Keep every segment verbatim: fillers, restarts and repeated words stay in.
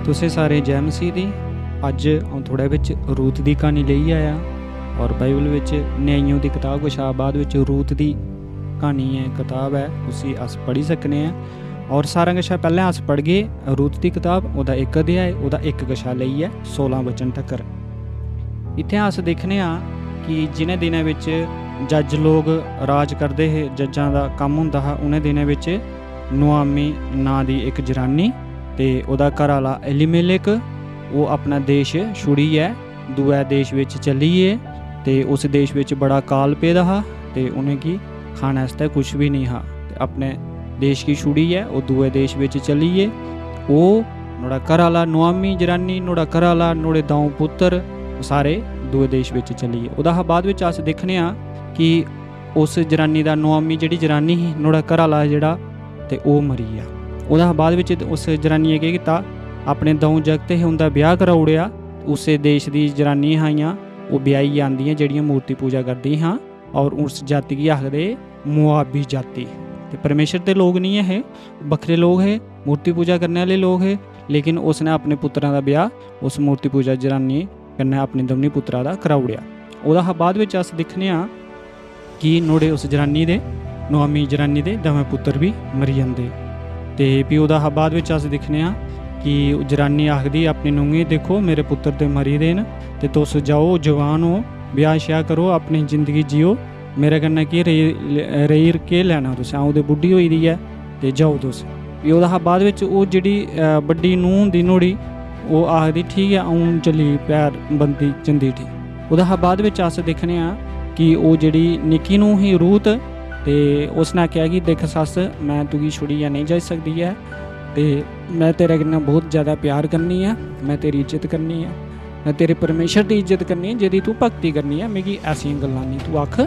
तुसें सारें जय मसीह दी। अज्ज अ'ऊं थुआढ़े बिच रूत दी क्हानी लेइयै आया, और बाइबल बिच न्यायियों दी कताब कशा बाद बिच रूत दी क्हानी ऐ, कताब ऐ, उसी अस पढ़ी सकने आं। और सारें कशा पैह्लें अस पढ़गे रूत दी कताब, ओह्दा इक अध्याय, ओह्दा इक कशा लेइयै सोलां वचन तकर। इत्थें अस दिक्खने आं कि जिनें दिनें बिच जज लोग राज करदे हे, जज्जां दा कम्म होंदा हा, उनें दिनें बिच नुआमी नांऽ दी इक जनानी ते ओह्दा घरै आह्ला एलीमेलेक, ओह् अपना देश छुड़ियै दूए देश बिच चली गे। ते उस देश बिच बड़ा काल पेदा हा ते उ'नेंगी खाने आस्तै कुछ बी नेईं हा। ते अपने देश गी छुड़ियै ओह् दूए देश बिच चली गे। ओह्, नुहाड़ा घरै आह्ला, नुआमी जनानी, नुहाड़ा घरै आह्ला, नुहाड़े द'ऊं पुत्तर, ओह् सारे दूए देश बिच चली गे। ओह्दा हा बाद बिच अस दिक्खने आं कि उस जनानी दा, नुआमी जेह्ड़ी जनानी ही, नुहाड़ा घरै आह्ला जेह्ड़ा, ते ओह् मरी गेआ। ओह्दा हा बाद बिच उस जनानियै केह् कीता, अपने द'ऊं जागत हे, उं'दा ब्याह् कराई ओड़ेआ। उस्सै देश दी जनानियां हियां, ओह् ब्याहियै आंदियां जेह्ड़ियां मूर्ति पूजा करदियां हियां, और उस जाति गी आखदे मुआबी जाति। ते परमेश्वर दे लोक निं हे, बक्खरे लोक हे, मूर्ति पूजा करने आह्ले लोक हे, लेकिन उसने अपने पुत्तरा दा ब्याह उस मूर्ति पूजा जनानी कन्नै अपने दौनीं पुत्तरा दा कराई ओड़ेआ। ओह्दा हा बाद बिच अस दिक्खने आं कि नुहाड़े, उस जनानी दे, नुआमी जनानी दे दमें पुत्तर बी मरी जंदे। ते फ्ही ओह्दा हा बाद बिच अस दिक्खने आं कि ओह् जनानी आखदी अपनी नूहें, "दिक्खो, मेरे पुत्तर ते मरी दे न, ते तुस जाओ, जवान ओ, ब्याह् श्याह् करो, अपनी जिंदगी जियो, मेरे कन्नै केह् रेही, रेही केह् लैना तुसें? अ'ऊं ते बुड्ढी होई दी ऐ, ते जाओ तुस।" फ्ही ओह्दा हा बाद बिच ओह् जेह्ड़ी, अ, बड्डी नूंह् होंदी नुहाड़ी, ओह् आखदी, "ठीक ऐ, अ'ऊं चली पैर बनदी जंदी उठी।" ओह्दा हा बाद बिच अस दिक्खने आं कि ओह् जेह्ड़ी निक्की नूंह् ही रूत, ते उसने आखेआ कि, "दिक्ख सस्स, में तुगी छुड़ियै नेईं जाई सकदी ऐ, ते में तेरे कन्नै बहुत जैदा प्यार करनी ऐ, में तेरी इज्जत करनी ऐ, में तेरे परमेश्वर दी इज्जत करनी ऐ, जेह्दी तूं भक्ति करनी ऐ। मिगी ऐसियां गल्लां नेईं तूं आख।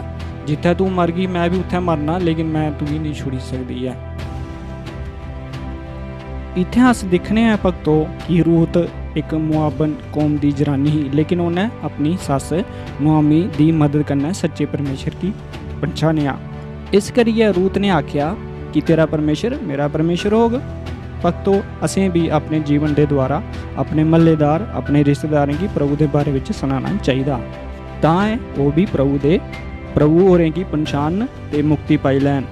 जित्थै तूं मरगी, में बी उत्थै मरना, लेकिन में तुगी नेईं छुड़ी सकदी ऐ।" इत्थै अस दिक्खने आं भक्तो कि रूत इक मुआबन कौम दी जनानी ही, लेकिन उ'न्नै अपनी सस्स नुआमी दी मदद कन्नै सच्चे परमेश्वर गी पन्छानेआ। इस करियै रूत ने आखेआ कि तेरा परमेश्वर मेरा परमेश्वर होग। भक्तो, असें बी अपने जीवन दे द्वारा अपने म्हल्लेदार, अपने रिश्तेदारें गी प्रभु दे बारे बिच सनाना चाहिदा, तां ऐ ओह् बी प्रभु दे, प्रभु होरें गी पन्छानन ते मुक्ति पाई लैन।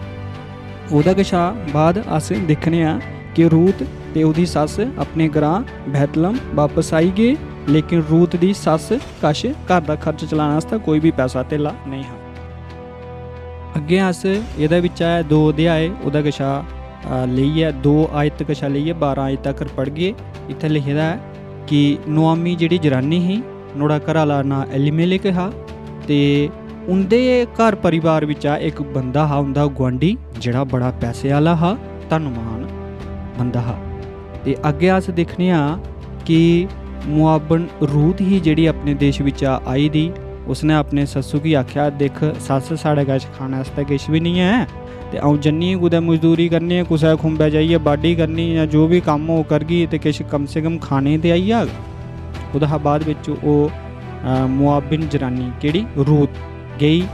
ओह्दे कशा बाद अस दिक्खने आं कि रूत ते ओह्दी सस्स अपने ग्रां बैतलम बापस आई गे, लेकिन रूत दी सस्स कश घर दा खर्च चलाने आस्तै कोई बी पैसा धेल्ला नेईं हा। अग्गें अस एह्दे बिच्चा ऐ दो अध्याय, ओह्दे कशा, आ, लेइयै, दो आयत कशा लेइयै बारां आयत तकर पढ़गे। इत्थै लिखे दा ऐ कि नुआमी जेह्ड़ी जनानी ही, नुहाड़ा घरै आह्ला नांऽ एलीमेलेक हा, ते उं'दे घर परिवार बिच्चा इक बंदा हा, उं'दा गुआंढी, जेह्ड़ा बड़ा पैसे आह्ला हा, धनवान बंदा हा। ते अग्गें अस दिक्खने आं कि मुआबन रूत ही, जेह्ड़ी अपने देश बिच्चा आई दी, उसने अपने सस्सू गी आखेआ, "दिक्ख सस्स, साढ़े कश खाने आस्तै किश बी निं ऐ, ते अ'ऊं जन्नी आं कुतै मजदूरी करने, कुसै खुंबै जाइयै बाड्ढी करनी, जां जो बी कम्म ओह् करगी, ते किश कम से कम खाने ते आई जाग।" ओह्दे शा बाद बिच ओह्, अ, मुआबिन जनानी, केह्ड़ी, रूत, गेई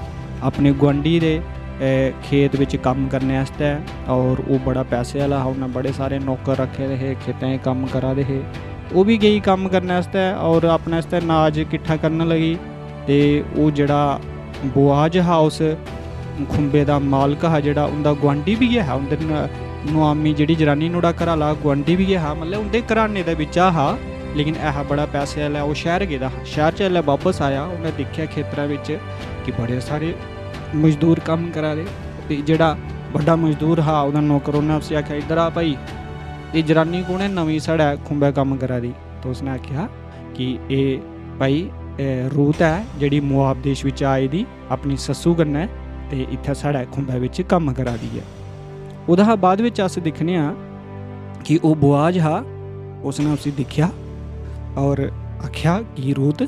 अपने गुआंढी दे, अ, खेत बिच कम्म करने आस्तै, और ओह् बड़ा पैसे आह्ला हा, उन्नै बड़े सारे नौकर रक्खे दे हे, खेतें च कम्म करा दे हे। ओह् बी गेई कम्म करने आस्तै और अपने आस्तै अनाज किट्ठा करन लगी। ते ओह् जेह्ड़ा बोआज हा, उस खुंबे दा मालक हा, जेह्ड़ा उं'दा गुआंढी बी गै हा, उं'दे न-, नुआमी जेह्ड़ी जनानी, नुहाड़ा घरै आह्ला गुआंढी बी गै हा, मतलब उं'दे घराने दे बिच्चा हा, लेकिन ऐ हा बड़ा पैसे आह्ला। ओह् शैह्र गेदा हा, शैह्र च जिसलै बापस आया, उन्नै दिक्खेआ खेतरा बिच्च कि बड़े सारे मजदूर कम्म करा दे। ते जेह्ड़ा बड्डा मजदूर हा, ओह्दा नौकर, उन्नै उसी आखेआ, "इद्धर आ भाई, एह् जनानी कु'न ऐ नमीं साढ़े खुंबै कम्म करा दी?" ते उसने आखेआ कि एह् भाई, एह् रूत ऐ, जेह्ड़ी मोआब देश बिच्चा आई दी अपनी सस्सू कन्नै, ते इत्थै साढ़े खुंबै बिच्च कम्म करा दी ऐ। ओह्दे शा बाद बिच अस दिक्खने आं कि ओह् बोआज हा, उसने उसी दिक्खेआ और आखेआ कि रूत,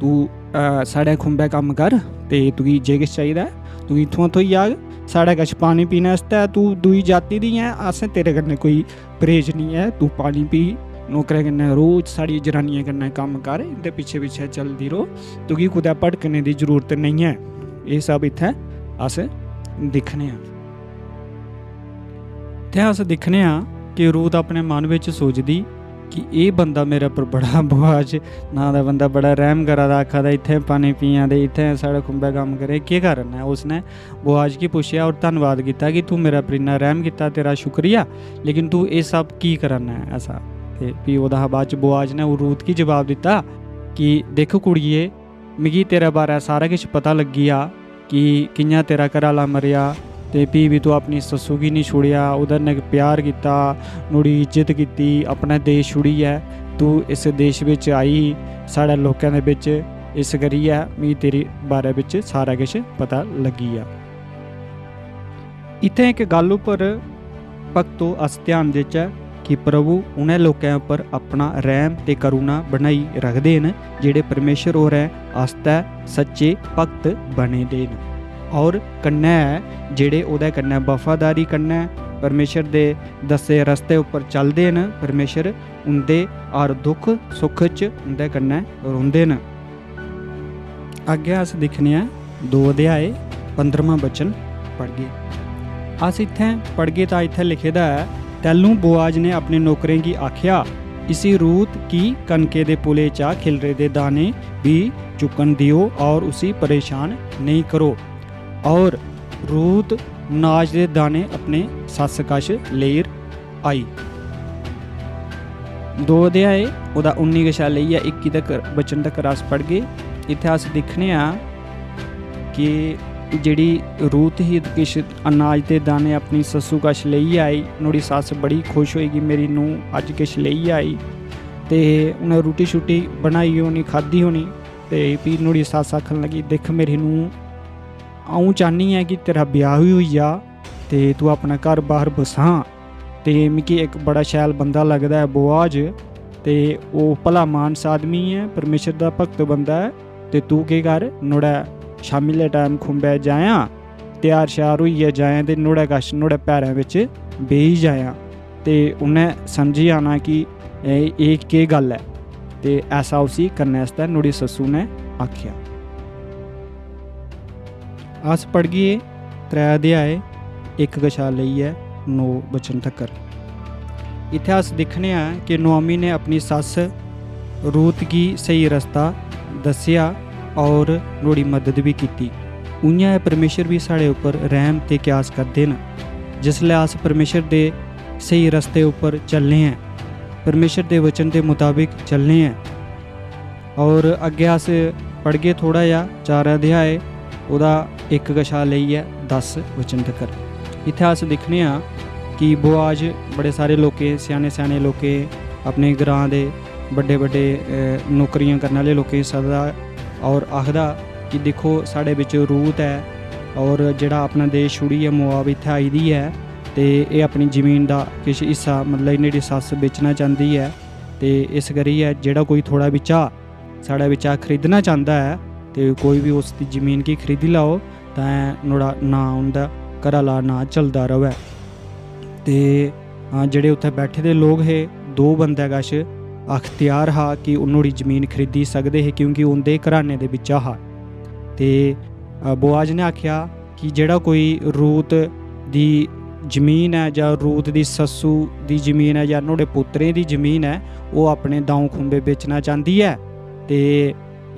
तू, अ, साढ़े खुंबै कम्म कर ते तुगी जे किश चाहिदा ऐ, तुगी इत्थुआं थ्होई जाग। साढ़े कश पानी पीने आस्तै, तू दूई जाति दी ऐ, असें तेरे कन्नै कोई परहेज निं ऐ, तू पानी पी, नौकरें कन्नै रोज साढ़ी जनानियें कन्नै कम्म कर, इं'दे पिच्छें पिच्छें चलदी रौह्, तुगी कुतै भटकने दी जरूरत नेईं ऐ। एह् सब इत्थै अस दिक्खने आं। इत्थै अस दिक्खने आं कि रूत अपने मन बिच सोचदी कि एह् बंदा मेरे पर बड़ा, बोआज नांऽ दा बंदा बड़ा रैह्म करा दा, आखा दा, "इत्थें पानी पियां ते इत्थें साढ़े खुंबै कम्म करे, केह् कारण ऐ?" उसने बोआज गी पुच्छेआ और धन्नवाद कीता कि, "तू मेरे पर इन्ना रैह्म कीता, तेरा शुक्रिया, लेकिन तू एह् सब की करा ना ऐ ऐसा?" ते फ्ही ओह्दा हा बाद च बोआज ने ओह् रूत गी जवाब दित्ता कि, "दिक्ख कुड़िये, मिगी तेरे बारै सारा किश पता लग्गी गेआ कि कि'यां तेरा घरै आह्ला मरेआ, ते फ्ही बी तूं अपनी सस्सू गी निं छुड़ेआ, ओह्दे कन्नै प्यार कीता, नुहाड़ी इज्जत कीती, अपना देश छुड़ियै तूं इस देश बिच आई, साढ़े लोकें दे बिच, इस करियै मिगी तेरे बारै बिच सारा किश पता लग्गी गेआ।" इत्थें इक गल्ल उप्पर, भक्तो, अस ध्यान देचै कि प्रभु उ'नें लोकें उप्पर अपना रैह्म ते करुणा बनाई रखदे न जेह्ड़े परमेश्वर होरें आस्तै सच्चे भक्त बने दे न, और कन्नै जेह्ड़े ओह्दे कन्नै वफादारी कन्नै परमेश्वर दे दस्से रस्ते उप्पर चलदे न, परमेश्वर उं'दे हर दुख सुख च उं'दे कन्नै रौंह्दे न। अग्गें अस दिक्खने आं, दो अध्याय, पंदरमां वचन पढ़गे। अस इत्थें पढ़गे तां इत्थें लिखे दा ऐ, "तैलूं बोआज ने अपने नौकरें गी आखेआ, इसी रूत गी कनके दे पुले चा खिलरे दे दाने बी चुक्कन दियो और उसी परेशान नेईं करो।" और रूत नाज दे दाने अपने सस्स कश लेईर आई। दो अध्याय, ओह्दा उन्नी कशा लेइयै इक्की तक वचन तक अस पढ़गे। इत्थै अस दिक्खने आं कि जेह्ड़ी रूत ही, किश अनाज दे दाने अपनी सस्सू कश लेइयै आई। नुहाड़ी सस्स बड़ी खुश होई कि मेरी नूंह् अज्ज किश लेइयै आई, ते उ'नें रुट्टी शुट्टी बनाई होनी, खाद्धी होनी, ते फ्ही नुहाड़ी सस्स आखन लगी, "दिक्ख मेरी नूंह्, अ'ऊं चाह्न्नी आं कि तेरा ब्याह् बी होई जा ते तूं अपना घर बाह्र बसां, ते मिगी इक बड़ा शैल बंदा लगदा ऐ बोआज, ते ओह् भला मानस आदमी ऐ, परमेश्वर दा भक्त बंदा ऐ, ते तूं केह् कर, नुहाड़े शामी लै टैम खुंबै जायां, त्यार श्यार होइयै जायां ते नुहाड़े कश, नुहाड़े पैरें बिच बेही जायां, ते उ'न्नै समझी जाना कि एह्, एह् केह् गल्ल ऐ।" ते ऐसा उसी करने आस्तै नुहाड़ी सस्सू ने आखेआ। अस पढ़गे त्रै अध्याय, इक कशा लेइयै नौ वचन तकर। इत्थै अस दिक्खने आं कि नोआमी ने अपनी सस्स रूत गी स्हेई रस्ता दस्सेआ और नुहाड़ी मदद बी कीती। उ'यां गै परमेश्वर बी साढ़े उप्पर रैह्म ते क्यास करदे न। जिसलै अस परमेश्वर दे स्हेई रस्ते उप्पर चलने आं, परमेश्वर दे वचन दे मताबक चलने आं, और अग्गें अस पढ़गे थोह्ड़ा जेहा, चार अध्याय, ओह्दा इक कशा लेइयै दस वचन तकर। इत्थै अस दिक्खने आं कि बोआज बड़े सारे लोकें, स्याने स्याने लोकें, अपने ग्रां दे बड्डे बड्डे, अ, नौकरियां करने आह्ले लोकें गी सददा और आखदा कि दिक्खो, साढ़े बिच रूत ऐ, और जेह्ड़ा अपना देश छुड़ियै मोआब इत्थै आई दी ऐ, ते एह् अपनी जमीन दा किश हिस्सा, मतलब, न्हाड़ी सस्स बेचना चांह्दी ऐ, ते इस करियै जेह्ड़ा कोई थुआढ़े बिच्चा, साढ़े बिच्चा खरीदना चांह्दा ऐ, ते कोई बी उस दी जमीन गी खरीदी लैओ, तां नुहाड़ा नांऽ, उं'दा घरै आह्ला नांऽ चलदा र'वै। ते, हां, जेह्ड़े उत्थै बैठे दे लोक हे, दो बंदे कश अख्तियार हा कि ओह् नुहाड़ी जमीन खरीदी सकदे हे, क्योंकि उं'दे घराने दे बिच्चा हा। ते, अ, बोआज ने आखेआ कि जेह्ड़ा कोई रूत दी जमीन ऐ जां रूत दी सस्सू दी जमीन ऐ जां नुहाड़े पुत्तरें दी जमीन ऐ, ओह् अपने द'ऊं खुंबे बेचना चांह्दी ऐ, ते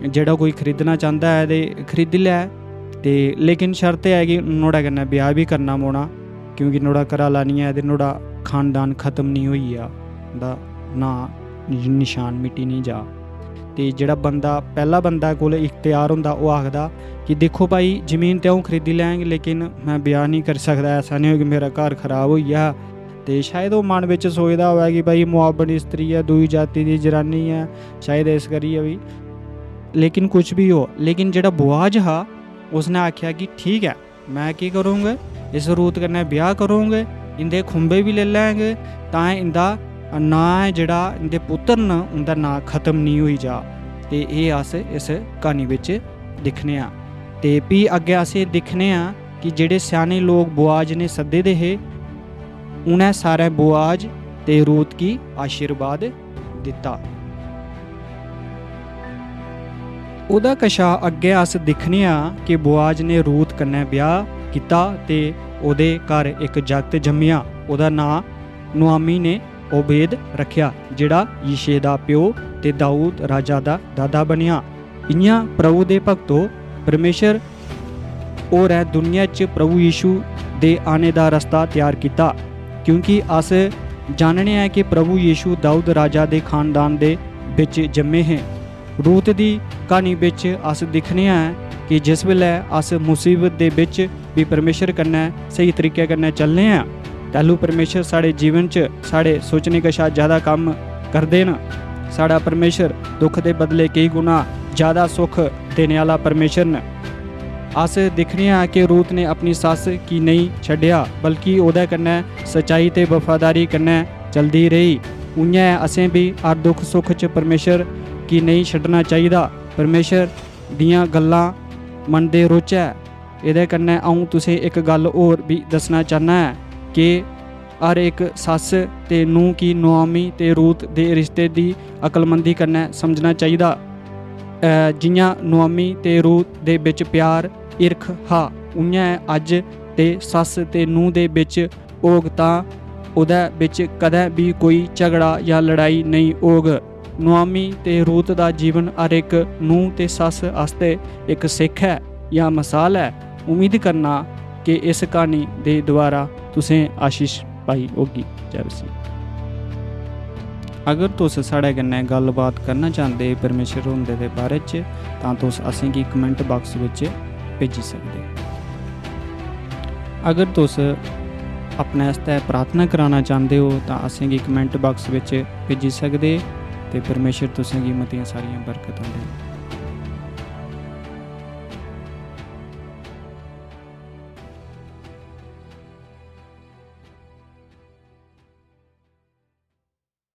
जेह्ड़ा कोई खरीदना चांह्दा ऐ ते खरीदी लै, ते लेकिन शर्त एह् ऐ कि नुहाड़े कन्नै ब्याह् बी करना पौना, क्योंकि नुहाड़ा घरै आह्ला निं ऐ ते नुहाड़ा खानदान खत्म निं होई जा, उं'दा नांऽ निशान मिटी निं जा। ते जेह्ड़ा बंदा, पैह्ला बंदा कोल इख्तियार होंदा, ओह् आखदा कि दिक्खो भाई, जमीन ते अ'ऊं खरीदी लैंग, लेकिन में ब्याह् निं करी सकदा, ऐसा निं होऐ कि मेरा घर खराब होई जा। ते शायद ओह् मन बिच सोचदा होऐ कि भाई, मुआबन स्त्री ऐ, दूई जाति दी जनानी ऐ, शायद इस करियै बी। लेकिन कुछ बी हो, लेकिन जेह्ड़ा बोआज हा, उसने आखेआ कि ठीक ऐ, में केह् करोंग, इस रूत कन्नै ब्याह् करोंग, इं'दे खुंबे बी लेई लैंग, तां इं'दा नांऽ ऐ जेह्ड़ा इं'दे पुत्तर न, उं'दा नांऽ खत्म निं होई जा। ते एह् अस इस क्हानी बिच दिक्खने आं। ते फ्ही अग्गें अस एह् दिक्खने आं कि जेह्ड़े स्याने लोक बोआज ने सद्दे दे हे, उ'नें सारें बोआज ते रूत गी आशीर्वाद दित्ता। ओह्दा कशा अग्गें अस दिक्खने आं कि बोआज ने रूत कन्नै ब्याह् कीता ते ओह्दे घर इक जागत जम्मेआ। ओह्दा नांऽ नुआमी ने ओबेद रखेआ, जेह्ड़ा यिशै दा प्यो ते दाऊद राजा दा दादा बनेआ। इ'यां प्रभु दे भक्तो, परमेश्वर होरें दुनिया च प्रभु यीशु दे आने दा रस्ता त्यार कीता, क्योंकि अस जानने आं कि प्रभु यीशु दाऊद राजा दे खानदान दे बिच जम्मे हे। रूत दी क्हानी बिच अस दिक्खने आं कि जिस बेल्लै अस मुसीबत दे बिच बी परमेश्वर कन्नै स्हेई तरीके कन्नै चलने आं, तैलूं परमेश्वर साढ़े जीवन च साढ़े सोचने कशा ज्यादा कम्म करदे न। साढ़ा परमेश्वर दुख दे बदले केई गुना ज्यादा सुख देने आह्ला परमेश्वर न। अस दिक्खने आं कि रूत ने अपनी सस्स गी नेईं छड्डेआ, बल्कि ओह्दे कन्नै सच्चाई ते वफादारी कन्नै चलदी रेही। उ'आं गै असें बी हर दुख सुख च परमेश्वर गी नेईं छड्डना चाहिदा। परमेश्वर दियां गल्लां मनदे रौह्चै। एह्दे कन्नै अ'ऊं तुसें इक गल्ल होर बी दस्सना चाह्न्नां ऐ कि हर इक सस्स ते नूंह् गी नोआमी ते रूत दे रिश्ते दी अकलमंदी कन्नै समझना चाहिदा। अ, जि'यां नोआमी ते रूत दे बिच प्यार, हिरख हा, उ'आं गै अज्ज ते सस्स ते नूंह् दे बिच होग, तां ओह्दे बिच कदें बी कोई झगड़ा जां लड़ाई नेईं होग। नोआमी ते रूत दा जीवन हर इक नूंह् ते सस्स आस्तै इक सिक्ख ऐ जां मसाल ऐ। उम्मीद करना कि इस क्हानी दे द्वारा तुसें आशीष पाई होगी। जय मसीह। अगर तुस साढ़े कन्नै गल्लबात करना चांह्दे परमेश्वर हुंदे दे बारे च, तां तुस असेंगी कमेंट बाक्स बिच भेजी सकदे। अगर तुस अपने आस्तै प्रार्थना कराना चांह्दे ओ, तां असेंगी कमेंट बाक्स बिच भेजी सकदे, ते परमेश्वर तुसेंगी मतियां सारियां बरकतां देन।